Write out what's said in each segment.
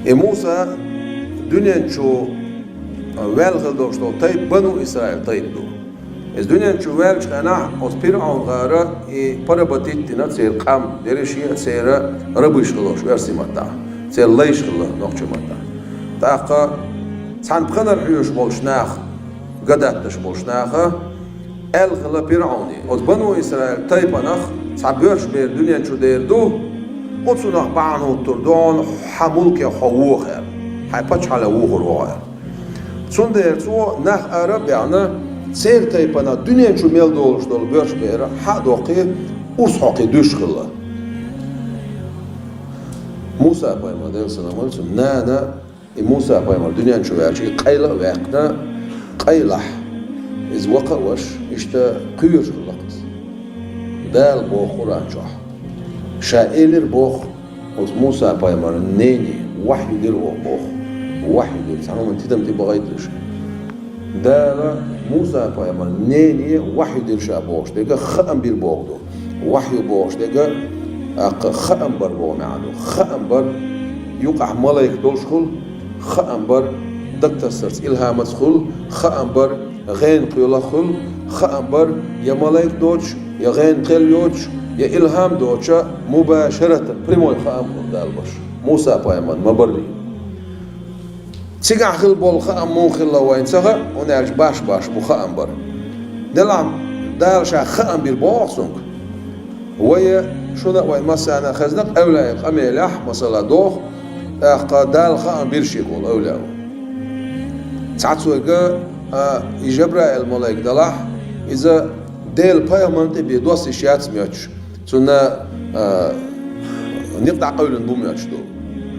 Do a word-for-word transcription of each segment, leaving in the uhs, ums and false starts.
И Муса дуьнен чу ваьлла хила долуш долу тайпа Бану Исраил тайпа ду. Иза дуьнен чу ваьллачу хенахь оцу ПирӀаун гӀара и поработить дина церан къам, дерриш а церан рабыш хилла оьрсийн маттахь, церан лайш хилла нохчийн маттахь. ТӀаккха цхьана пхенара хьоьжуш болчу наха, ган датташ болчу наха аьлла хилла ПирӀауне: «Оцу Бану Исраил тайпанах цхьа боьрша бер дуьнен чу дер ду, оцунах бахьана хӀуттур ду хьуна хьан мулкех хьо вохар, хьайн пачхьалкхе вохур ву хьо», – аьлла. Цундела цо нах ара а баьхна, церан тайпанах дуьнен чу мел долуш долу боьрша бер хьа а доккхий, урс хьокхий дуьсуш хилла. Муса-пайхамар, Делан салам хуьлда цунна, нана, и Муса-пайхамар дуьнен чу ваьлча, и къайла а ваьккхина, къайлахь, иза вакха а веш, иштта кхоьруш хилла-кх иза. Дала боху Къуръан чохь. Ша элира боху оцу Муса-пайхамаран нене, вахью дира оха боху. Вахью дира, цхьана хӀуманна тидам тӀе бахийталаш. Дала Муса-пайхамаран нене вахью дира ша бохуш дерг хаам бира боху ду. Вахью бохуш дерг, тӀаккха хаам бар боху маьӀна ду. Хаам бар, юкъахь малайк долуш хуьлу, хаам бар, дагтассарца, илхьамаца хуьлу, хаам бар, гӀенах хуьлу, хаам бар, я малайк доцуш, я гӀенах кхел йоцуш, я илхьам доцуш, мубашаратан, прямой хаам хуьлу Дала беш, Муса-пайхамарна ма-барра. Цигахь хила болу хаам муха хилла вайна ца хаьа, хӀунда аьлча баш-баш бу хаам бар. Делахь Дала ша хаам бира боху цуьнга. Вай, шуна а, вайн массарна а хезна-кх эвлаяийн къамелехь, масала, доху, тӀаккха Дала хаам бира шега волу эвлаяо. Цхьацца вайга, а, и Жабраил малайк далахь, иза Делан пайхамарна тӀе бен доссийш яц моьттуш, цунна, а, некъ дӀакъевлина бу моьттуш ду.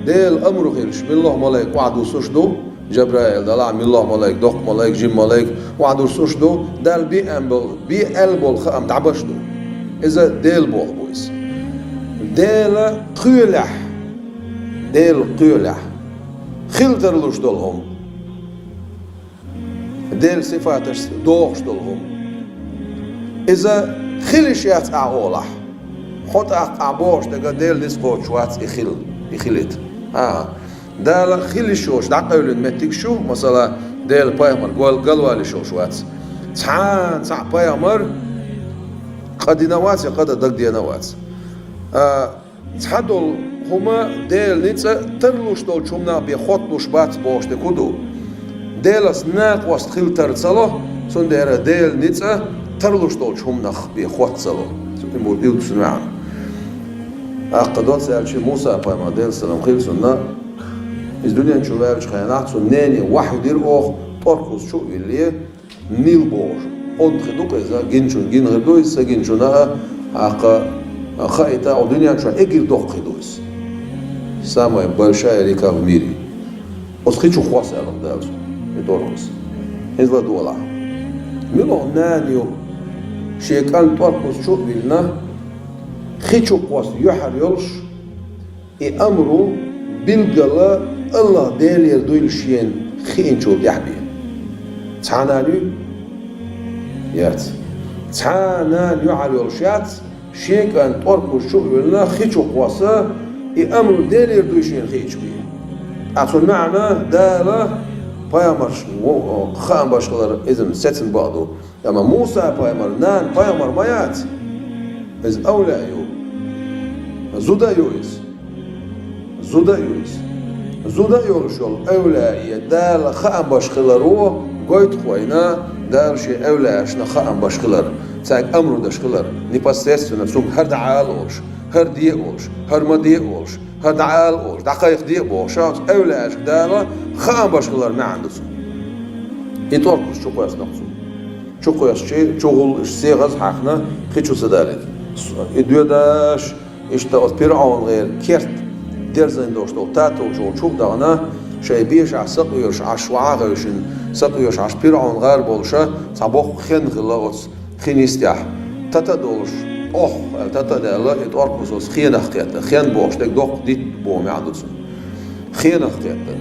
Делан амру хилча, муьлхха а малайк охьадуссуш ду, Жабраил далахь, муьлхха а малайк, доккха малайк, жима малайк, охьадуссуш ду, Дала бен аьлла болу, бен аьлла болу хаам дӀабеш ду. Иза Делан болх бу иза. Дела кхоьлехь, Дела кхоьлехь, хила тарлуш долу хӀума, Делан сифаташца догӀуш долу хӀума. Иза хила йиш яц ахь олахь, хьо тӀаккха ахь бохуш дерг Делан ницкъ кхочуш вац и хила, и хилийта. ХӀан-хӀа. Дала хила йиш йолуш дӀакъевлина меттигаш ю, масала, Делан пайхамар гал-, галвала йиш йолуш вац. Цхьана цхьаъ пайхамар къа дина а вац, я къа дан дагадеана а вац. А, цхьадолу хӀума Делан ницкъ тарлуш долчу хӀуманах бен хотталуш бац бохуш дерг хӀун ду? Делаца накъост хила тар ца ло, цундела Делан ницкъ тарлуш долчу хӀуманах бен хотта ца ло. Цуьнан бу дилдуш маьӀна. ТӀаккха доцца аьлча, Муса-пайхамар, Делан салам хила цунна, иза дуьнен чу ваьллачу хенахь, цуьнан нене вахью дира оха, тӀоркхуз чу а вилле, Нил бохуш. Онда хи ду-кх иза, гиначунна гина хир ду иза, ца гиначунна а, тӀаккха, хаийта, оха дуьнен чохь эггара доккха хи ду иза. Самая большая река в мире. Оцу хи чу хосса аьлла Дала цунна, и тӀоркхуз. ХӀинца ладогӀалахь. Мила нана ю, шен кӀант тӀоркхуз чу а виллина, хи чу кхосса юьхьар йолуш, и амру билггала АллахӀ Делера дуйла шена хиъначул тӀаьхьа бен? Цхьа нана юй? Яц. Цхьа нана юьхьар йолуш яц, шен кӀант тӀоркхуз чу а виллина, хи чу кхосса, и амру Делера дуй шена хиъча бен. Ткъа цуьнан маьӀна Дала пайхамарш во-, хаам беш хилар, иза сецна бакъ ду. Амма Муса-пайхамар нана пайхамар ма яц. Иза эвлаяъ ю. Зуда а ю иза. Зуда а ю иза. Зуда а йолуш йолу эвлаяъ Дала хаам беш хиларо гойту-кх вайна, Дала шен эвлаяашна хаам беш хилар, цаьрга амру деш хилар, непосредственно цуьнга хӀара дӀаала олуш, хӀара де а олуш, хӀара ма де а олуш, хӀара дӀаала олуш, дӀакхайкхаде а бохуш, оцу эвлаяашка Дала хаам беш хилар маьӀна ду цуьнан. И тӀоркхуз чу кхоьссина-кх цунна. Чу кхоьссича, чу гӀуллуш сегӀаз хьаьхна, хи чу ца далийта. И доьдаш, иштта оцу ПирӀаун гӀеран керт дерзийна долуш долу татолчу чу а дахана, шайн бешахь сакъоьруш Ӏаш, вахьа а хевшина, сакъоьруш Ӏаш ПирӀаун гӀар болуша, цхьа боккха хен хилла оцу хин йистехь. Тата а долуш, ох, аьлла, тата а даьлла, и тӀоркхуз оцу хенах кхетта. Хен бохуш дерг доккха дитт боху маьӀна ду цуьнан. Хенах кхетта.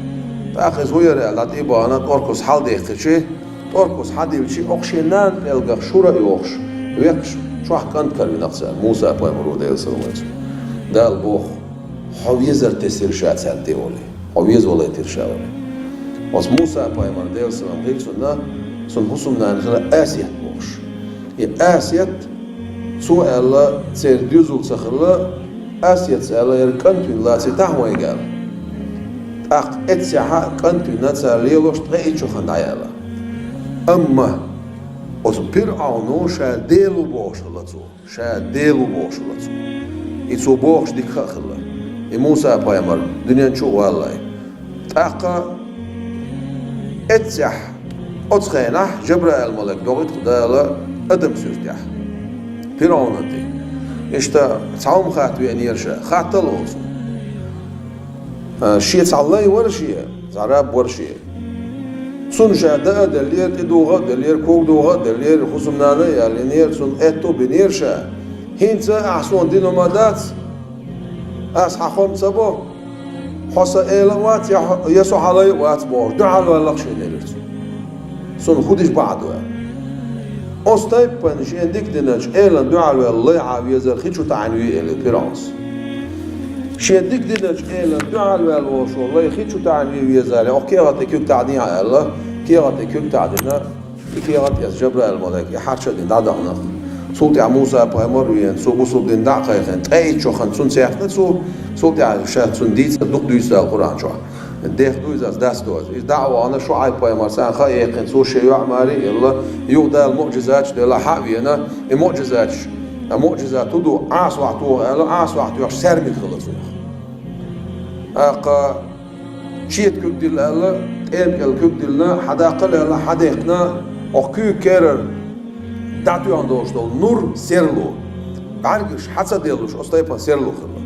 ТӀаккха иза хӀун яра аьлла, дӀатӀе а бахана, тӀоркхуз хьаладехкичи, тӀоркхуз хьадилчи, окху шен нана пӀелгах шура а йохуш, векхаш, чохь кӀант каравина-кх цара, Муса-пайхамаро, Делан салам хуьлда цунна. Дала боху: «Хьо везар тесира ша царна тӀе», – олий. Хьо веза валайтира ша вара. Оцу Муса-пайхамар, Делан салам хила цунна, цуьнан хӀусамнана хилла Асият бохуш. И Асият, цо аьлла, церан доьзал ца хилла, Асиятс аьлла, яра кӀант вина лаций тахьа вайга аьлла. ТӀаккха эццехьа кӀант вина цара лелош ткъе итт шо хан дӀаяьлла. Амма оцу ПирӀауно ша Дела ву бохуш хилла цо. Ша Дела ву бохуш хилла цо. И цо бохуш дика а хилла. И Муса-пайхамар дуьнен чу а валлалц. ТӀаккха эццехь оцу хенахь Жабраил-малик догӀуьйту Дала адам суьртехь ПирӀаунан тӀе. Иштта цхьа хӀума хатта веанера ша, хаттал олу цо. Шен цхьа лай вара шен, цхьа раб вара шен. Цунна ша даа а деллера, тӀедугӀа а деллера, когадугӀа а деллера, хӀусамнана а яьллинера, цунна аьтто а бинера ша. ХӀинца ахь суна дина ма дац, ас хьан хӀума ца бо, хьо сан эла а вац, я хьо, я со хьан лай а вац бохуш, дуьхьал ваьлла-кх шена, элира цо. Суна хӀун дича бакъ ду аьлла. Оцу тайпана шена дика диначу элана дуьхьал ваьлла лай хьан везар хи чу таӀийна вий, элира ПирӀаунас. Шен дика диначу элана дуьхьал ваьлла волуш волу лай хи чу таӀийна вий везале, окху кехатан куьг таӀдехьа аьлла, кехатан куьг таӀдина, и кехат эцна Жабраил-малик, и хьарча а дина дӀадахана. Цул тӀаьхьа Муса-пайхамар а веана, цо бусалба дин дӀа а кхайкхина, ткъе итт шо хан цунна цаьхкина цо, цул тӀаьхьа ша цунна дийцар дукха дуьйцу Дала Къуръан чохь. Дех ду иза, ас дац ду ас. Иза дӀа а вахана, ШуӀайб-пайхамар царна хан а яьккхина, цо шен йоӀ Мари а елла, юха Дала муӀжизаташ делла хьа а веана, и муӀжизаташ, а муӀжизат хӀун ду, Ӏаса вахь тоха аьлла, Ӏаса вахь тоьхча саьрмик хилла цунах. ТӀаккха четан куьг дилла аьлла, тӀема кӀел куьг диллина, хьан даккхал аьлла, хьан дехкина, окху куьйга керара дӀатоьхна долуш долу нур, серло. БӀаьргаш хьан ца деллуш, оцу тайпана серло хилла.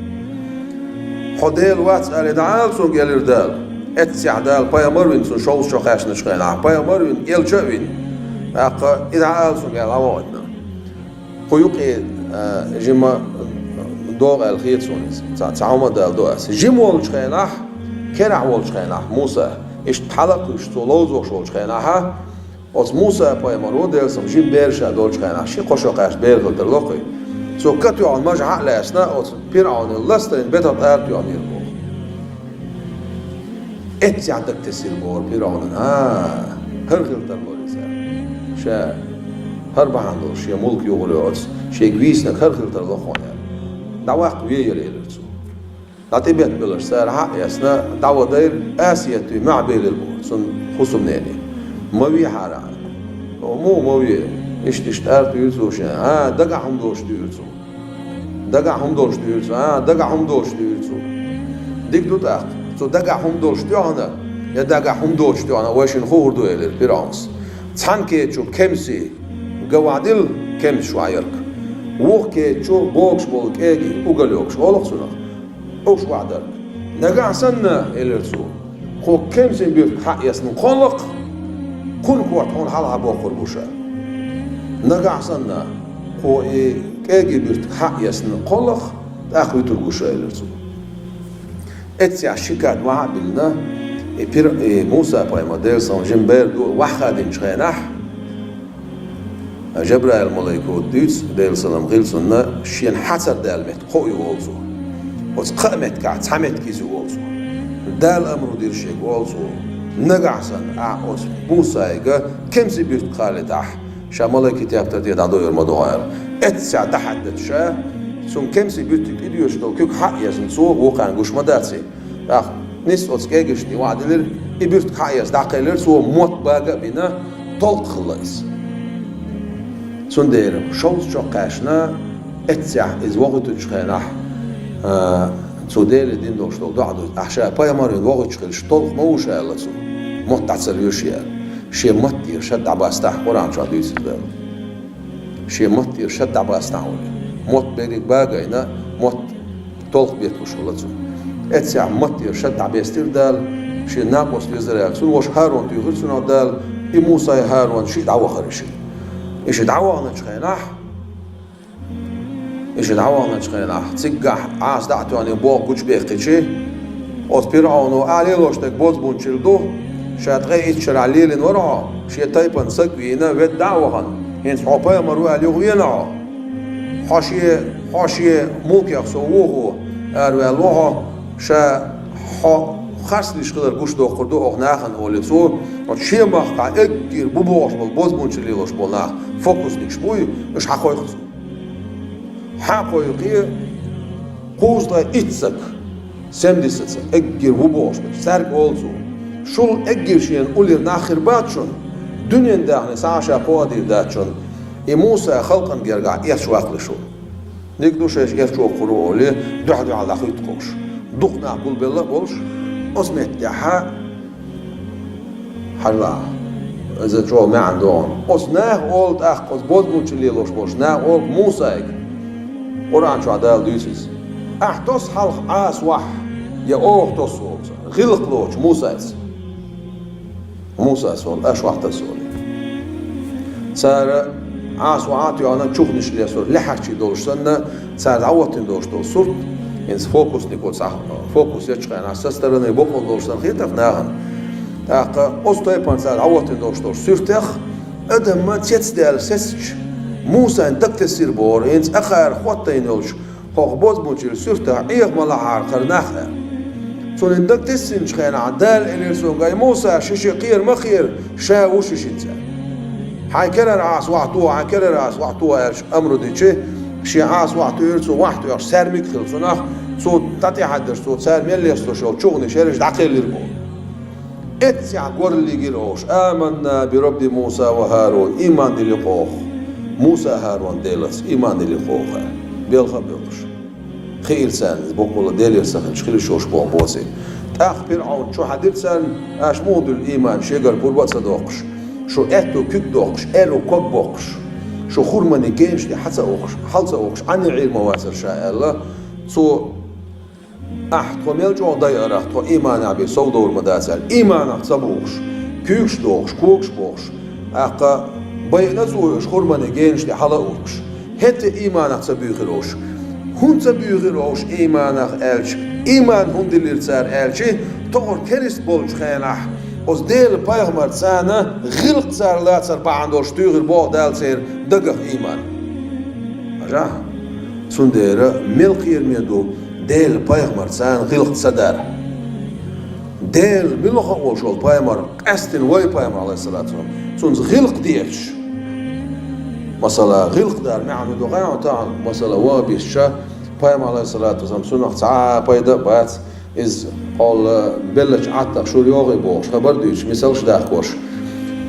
Хьо Дела вац аьлла, дӀаала цуьнга, элира Дала. Эццехь Дала пайхамар а вина цунна шовзткъа шо кхаьчначу хенахь, пайхамар а вина, элча а вина. ТӀаккха и дӀаала цуьнга аьлла, дӀавахийтина. Кху юкъе, а, жима догӀу аьлла хета суна иза. Цхьа, цхьа хӀума а даладо ас. Жима волчу хенахь, керахь волчу хенахь, Муса, иштта хьала а кхуьйсуш, цо ловзош волчу хенахьа, оцу Муса-пайхамаро, Делан салам, жима бер ша долчу хенахь, ши-кхо шо кхаьчна бер хила тарло кхуьй. Цо катоьхна мажа хьа а лаьцна, оцу ПирӀаунан ластарийн бетах тӀара тоьхнера боху. Эццехь дагатесира бохура ПирӀаунан: «А, хӀара хила тарло иза. Ша хӀара бахьана долуш шен мулк юхур йоцу, шега вийцинарг хӀара хила тарло хьуна», — аьлла. «ДӀаваккха веяра», — элира цо. ДӀатӀебеттабелларш цара хьа а эцна, дӀавадайра, Асиятан мохь белира боху цунна хӀусамнене. «Ма вехьара хьан». «О, муха ма ве?» — иштта-иштта аьлла туьйхира цо шен. «А, дагахь хӀума долуш туьйхира цо». «Дагахь хӀума долуш дуьйцу, а, дагахь хӀума долуш дуьйцу». Дика ду тӀаккха. Цу дагахь хӀума долуш тоьхна, я дагахь хӀума доцуш тоьхна, вайшинна хуур ду, элира ПирӀаунас. Цхьана кеда чу кемсийн ган ваьхьадилла, кемсаш ваьхьа ярг. Вукху кеда чу богуш болу кӀегий уггар йогуш, олу-кх цунах. Уьш ваьхьа дерг. Нагахь санна, элира цо, кху кемсийн буьртиг хьаэцна кхоллакх, кхунна корта хьуна хьалха боккхур бу ша. Нагахь санна, кху и кӀегий буьртиг хьаэцна кхоллакх, тӀаккха вуьтур ву ша, элира цо. Эццехь ши кад ваьхьа а биллина, и пир-, и Муса-пайхамар, Делан салам, жима бер ду, ваьхьа хадийначу хенахь, Жабраил-малайко дуьйцу, Делан салам хила цунна, шена хьацар даьлла меттиг кхоъ ю, олу цо. Оцу кхаа меттигахь цхьа меттиг иза ю, олу цо. Дала амру дира шега, олу цо. Нагахь санна ахь оцу Мусайга кемсийн буьртиг кхаллийтахь, ша малайкийн тептар тӀе дӀадойур ма ду хьо аьлла. Эццехь дӀахьаьдда ша, цунна кемсийн буьртиг тӀедоьшуш долу куьг хьаэцна цо, вукхарна гуш ма дац и. ТӀаккха нисса оцу кӀегашна и ваьхьа дилира, и буьртиг хьаэцна дӀакхелира цо, мотт бага а бина, толкъа хилла иза. Цундела шовзткъа шо кхаьчна, эццехь иза вохуьйтучу хенахь, а, цо Деле дина долуш долу доӀа ду: «Ахь ша пайхамар вина вохуьйтуш хилча, толкъа ма ву ша», — аьлла цо. «Мотт дӀа ца лоьшу», — аьлла. Шен матта тӀера шад дӀабастахь, Къуръан чохь дуьйцуш ду аьлла. Шен матта тӀера шад дӀабастахь ву. Мотт берриг багийна, мотт толкъа бетталуш хилла цунна. Эццехь матта тӀера шад дӀабестира Дала, шен накъост везара аьлла. Цуьнан ваша ХӀарун туьйхира цунах Дала, и Мусай, ХӀарун шиъ дӀавахара шиъ. И шиъ дӀавахначу хенахь, и шиъ дӀавахначу хенахь, циггахь Ӏаса дӀа а тоьхна, боху гучубехкичи, оцу ПирӀауно: «Ахь лелош дерг бозбунчалла ду, ша ткъе итт шарахь лелийна вара хьо, шен тайпана саг вийна, ведда дӀа а вахана, хӀинца хьо пайхамар ву аьлла юхавеана хьо». Хьо шен, хьо шен мулкех со вохо араваьлла ву хьо, ша хьо харцлуш хилар гуш доккхур ду оха нахана олий цо, оцу шен махкахь эггара бу бохуш болу, бозбунчалла лелош болу нах фокусникаш буй, уьш хьакхойкху цо. Хьакхойкхий, кхузткъе итт стаг, семьдесят стаг, эггара ву бохуш берш, цаьрга олу цо: шул эггара шена уллера нах хир бац шуна, дуьнен даьхни схьа а ша кхоадийр дац шуна, и Муса халкъана гергахь эцаш ваккхале шу. Дика ду, шайша эцчо кхур ву олий, дуьхьа-дуьхьал дӀахуьтту кхуш. Дукха нах гулбелла а болуш, оцу меттехьа, хьажал, иза чӀогӀа маьӀна догӀу. Оцу наха олу тӀаккха, оцу бозбунчалла лелош болуш наха олу Мусайга. Къуръан чохь Дала дуьйцу иза: «Ахь тосу хьалха Ӏаса вахь, я оха тосу?» олу цара. ГӀиллакх лоцуш Мусайца. Мусас олу, аш вахтар олу. Цара Ӏаса вахьа а тоьхна, чухнаш лесура, лаьхьарчий долуш санна, цара дӀахӀоттийна долуш долу сурт, хӀинца фокусник оцу, фокус ечу хенахь, со стороны боккъал долуш санна хетарх нахана. ТӀаккха оцу тайпана цара дӀахӀоттийна долуш долу суьртех, адамна цецдаьлла сецча, Мусайна дагатессира бохура, хӀинца акхара хӀоттийна йолчу хӀокху бозбунчалла суьртехь Ӏеха ма лахьара хӀара нах аьлла. Цунна дагатессинчу хенахь Дала элира цуьнга: «Ай, Муса, ши шен кхера ма кхера, ша ву ши шинца». «Хьайн керара Ӏаса вахьа тоха, хьайн керара Ӏаса вахьа тоха», аьлча амру дичи, шен Ӏаса вахьа тоьхира цо, вахьа тоьхча, саьрмик хилла цунах, цо дӀатӀехьаьддаш, цо цара мел лесталуш йолу чухнаш ерриш дӀакхеллира боху. Эццехь гор лигира оха: «Аманна би Рабби Муса ва ХӀарун», ийман дили кху оха. Муса, ХӀарун Делаца ийман дили кху оха. Белха а боькъуш. Хиира царна иза, боккъала Делера ца хилча хила йиш йолуш боху боций. ТӀаккха ПирӀавн чу хьаьдира царна: «Аша муха дуьллу ийман, шегара пурба а ца доккхуш? Шу аьтту куьг доккхуш, аьрру ког боккхуш, шу хурманийн генаш тӀе хьа ца ухуш, хьала ца ухуш, Ӏаьнна Ӏийр ма вацара ша», аьлла, цо Ахь тхо мел чӀогӀа дайарах, тхо ийманехь бен совдовр ма дац аьлла, ийманах ца бухуш, куьйгаш дохуш, когаш бохуш, тӀаккха байина цо уьш хурманийн генаш тӀе хьала а ухуш. ХӀетте а ийманах ца буьйхира уьш. ХӀунда ца буьйхира уьш ийманах аьлча, ийман хӀунда диллира цара аьлча, тохара керист болчу хенахь, оцу Делан пайхамар царна гӀиллакх цара лацар бахьана долуш туьйхира боху Дала церан дагах ийман. Хьажахь, цундела мел кхераме ду, Делан пайхамар царна гӀиллакх ца дар. Дела мила хаа волуш волу пайхамар, къаьсттина вай пайхамар, Ӏалайхиссалату вассалам, цуьнца гӀиллакх дечаш. Масала, гӀиллакх дар маьӀна ду гӀайгӀа тахана, масала, ваххабисташа, пайхамар, Ӏалайхиссалату вассалам, цунах цхьа а пайда а бац, иза хьол беллачу Ӏаттах шура йогӀий бохуш, хабар дуьйцуш, мисалш дахкош.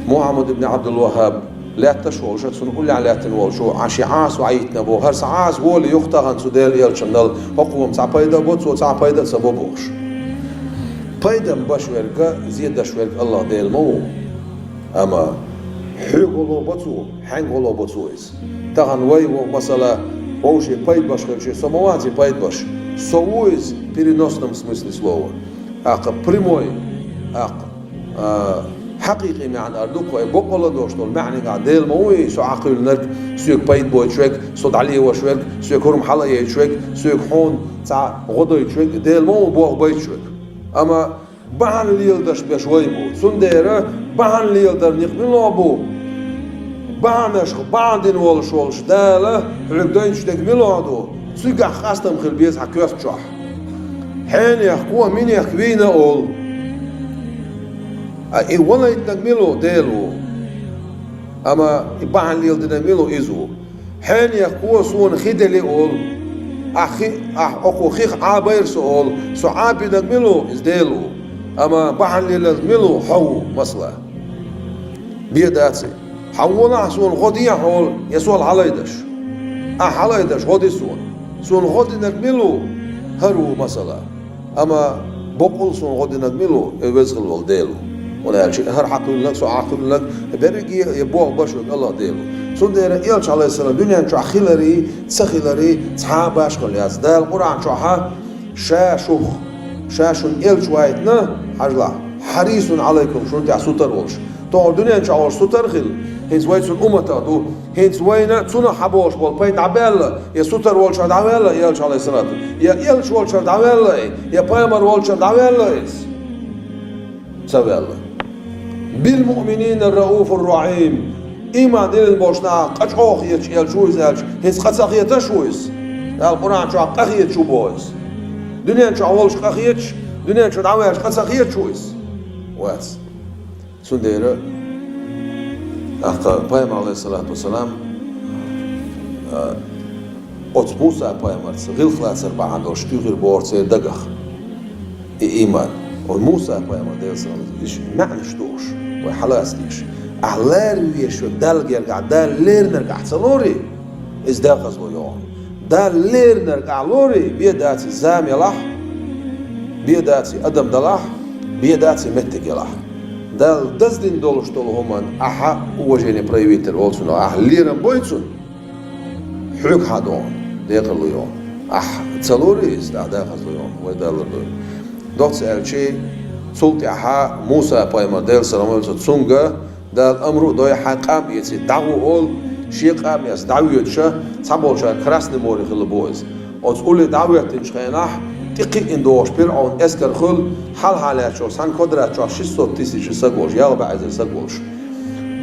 Мухьаммад ибн Ӏабдул-ВаххӀаб, лаьтташ волуш, цунна уллехь лаьттина волчо, Ӏа шен Ӏаса вахьийтина боху, хӀара сан Ӏаса волий юха тахана цу Делан элчанал, хӀокхо-м цхьа пайда а бо цо, цхьа пайда а ца бо бохуш. Пайда-м беш верг, зе деш верг АллахӀ Дела ма ву. Амма хьоьга гӀо ло бо цо, хьаьнга гӀо ло бо цо иза. Тахана вай ву, масала, вовшийн пайда беш хилча, со ма вац и пайда беш. Со ву иза в переносном смысле слова. ТӀаккха прямой, тӀаккха а, хьакъикъий маьӀна ара ду кху, боккъал а долуш долу маьӀнигахь Дела ма ву и, со Ӏа кхоьллинарг, соьга пайда бойтуш верг, со дӀалеваш верг, соьга хӀума хьала а яйтуш верг, соьга хьуна цхьа гӀо дойтуш верг, Дела ма ву боху байтуш верг. Амма бахьана леладеш беш вай бу. Цундела бахьана леладар некъ мила бу? Бахьанашха бахьана дина волуш волуш Дала хьоьга дайначу дерг мила ду? Цигахь къастам хила беза хьан коьрта чохь. Хьенех кхо минех вийна олу. А и валайтинарг мила ву? Дела ву. Амма и бахьана леладинарг мила ву? Иза ву. Хьенех кхо суна хи дели олу. Ахь хи, ахь окху хих Ӏабайра со олу. Со Ӏабинарг мила ву? Иза Дела ву. Амма бахьана леладинарг мила ву? Хьо ву, масала. Бен дац и. Хьан волахь суна гӀо дехьа олу, я сол хьалайдаш? Ахь хьалайдаш гӀо ди суна. Суна гӀо динарг мила ву? ХӀара ву, масала. Амма боккъал суна гӀо динарг мила ву? И веза хила волу Дела ву. ХӀунда аьлча хӀара хьан кхоьллинарг, со Ӏа кхоьллинарг, берриге а болх беш верг АллахӀ Дела ву. Цундела элча, Ӏалайхиссалам, дуьнен чохь хиларий, ца хиларий цхьа а башхалла яц. Дала Къуръан чохьа Ша шух, ша шуна элча вайтина, хьажалахь, хьарисун Ӏалайкум, шуна тӀехь сутара волуш. Тохара дуьнен чохь волуш сутара хилла, хӀинца вай цуьнан умматах ду. ХӀинца вайна цунах хьаболуш болу пайда дӀабаьлла, я сутара волчара дӀаваьлла, элча, Ӏалайхиссалату, я элча волчара дӀаваьлла, я пайхамар волчара дӀаваьлла иза? Ца ваьлла. «Билмуъминина рауфур рахьим». Ийман диллина болчу нахах къа чӀогӀа хеташ элча ву иза аьлча, хӀинца къа ца хеташ ву иза? Дала Къуръан чохь къа хеташ ву боху иза. Дуьнен чохь волуш къа хеташ, Дуьнен чу дӀаваьлча къа ца хеташ ву иза? Вац. Цундела тӀаккха пайхамар, алейхиссалату вассалам, а, оцу Муса пайхамарца гӀиллакх лацар бахьана долуш туьйхира боху церан дагах и ийман. Оцу Муса пайхамар, Делан салам, иштта маьӀнаш ду уьш, вай хьалаца дийша. Ахьа лара везаш верг Далла гергахь, Дала леринарг ахь ца лорий, иза декъазло ю хьуна. Дала леринарг ахь лорий, бен дац иза зама ялахь, бен дац иза адам далахь, бен дац иза меттиг ялахь. Дала даздина долуш долу хӀуманна ахьа уважение проявить дар олу цунах, ахьа лерам бой цунна, хьоьга хьан ду хьуна, декъалу ю хьуна. Ахьа ца лорий иза, ахьа декъазло ю хьуна, вай Дала лардойла. Доцца аьлча, цул тӀаьхьа Муса пайхамар, Делан салам хуьлда цунна, цуьнга Дала амру а дой, хьайн къам эций, дӀагӀо олу, шен къам эцна дӀавоьдуш, цхьаболчара Красное море хилла боху иза. Оцу улле дӀахӀоьттинчу хенахь, тӀекхиъна догӀуш ПирӀавнан эскар хуьлу, хьалха лаьтташ йолу цхьана квадрат чохь шестьсот тысяч саг волуш, ялх бӀе эзар саг волуш.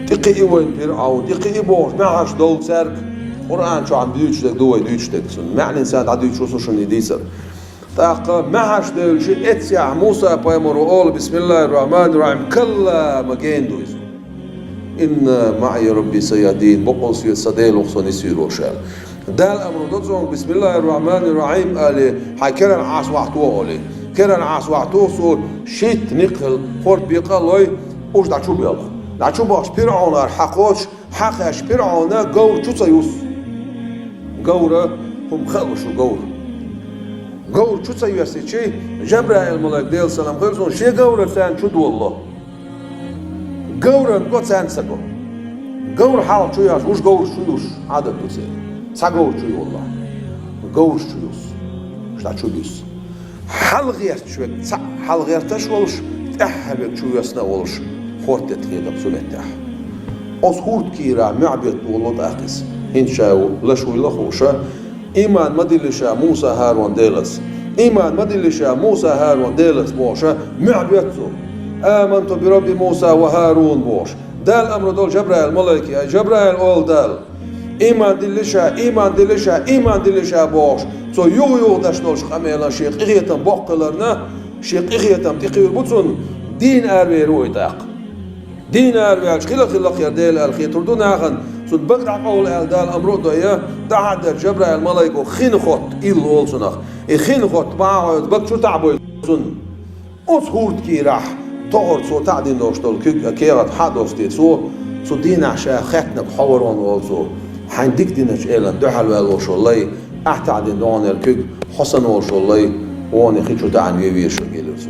ТӀекхиъна вайна ПирӀавн, тӀекхиъна бохуш, маьхьарш долу цаьрга, Къуръан чохь дуьйцуш дерг ду вай дуьйцуш дерг, цунна маьӀнина царна дӀадуьйцуш ву со шуна и дийцар. ТӀаккха маьхьарш девлча, эццехь Муса пайхамаро олу: «Бисмиллахир-рахманир-рахим», калла, ма гена ду иза. «Инна маӀия Рабби саяхдин», бакъал соьца сан Дела ву со нисвийр волуш аьлла. Дала амру до цунга: «Бисмиллахир-рахманир-рахим», али, хьайн керан Ӏаса вахьто олий. Керан Ӏаса вахьто цо шийтта никъ хилла, хӀорд бекъа а лой, уьш дӀа чу боьлху. ДӀа чу бахча ПирӀавнара хьакхочуш, хьакхаьчча ПирӀавна говр чу ца юссу. Говра, хӀума хаалуш ву говр. Говр чу ца йоьссичи, Жабраил-малайк, Делан салам хуьлда цунна, шен говра царна чу долало. Говран го царна ца го. Говр хьалха чу йоьлча, уьш говраш чу юссу, Ӏадат ду церан. Цхьа говр чу йоллахь. Говраш чу юссу. Ша чу буьссу. ХьалагӀерташ верг цхьаъ хьалагӀерташ волуш, тӀаьххьара верг чу воьссина а волуш, хӀорд тӀе тӀехьа хетам цу меттехь. Оцу хӀордан кийрахь мохь бетта волало тӀаккха иза. ХӀинца ша ву лаш вуйла а хууш, ийман ма диллий ша Муса ХӀарун Делаца. Ийман ма диллий ша Муса ХӀарун Делаца бохуш, мохь бетта цо. «Аманту би Рабби Муса ва ХӀарун», бохуш. Дала амру долу Жабраил-малайке, ай, Жабраил, олу Дала. Ийман диллий ша, ийман диллий ша, ийман диллий ша бохуш, цо юха-юха деш долчу къамелан шен къинхетам боккха хиларна, шен къинхетам тӀекхуьур бу цунна, дийна аравер ву и тӀаккха. Дийна араваьлча, хила-хила кхера Дела аьлла хетар ду нахана, цунна бага дӀакъовла аьлла Дала амру а дой, тӀаьхьадерг Жабраил-малайко хин хотта, илла олу цунах. И хин хотта бахьа а хьоьцу, бага чу таӀбой цунна. Оцу хӀордан кийрахь тохара цо таӀдина долуш долу куьг, кехат хьа а достий цо, цу дийнахь ша хаьттинарг хьо вара хьуна олу цо. Хьайн дика диначу элана дуьхьал ваьлла волуш волу лай, ахь таӀдина догӀанера куьг, хьо санна волуш волу лай, вон хи чу таӀийна вен везаш верг, элира цо.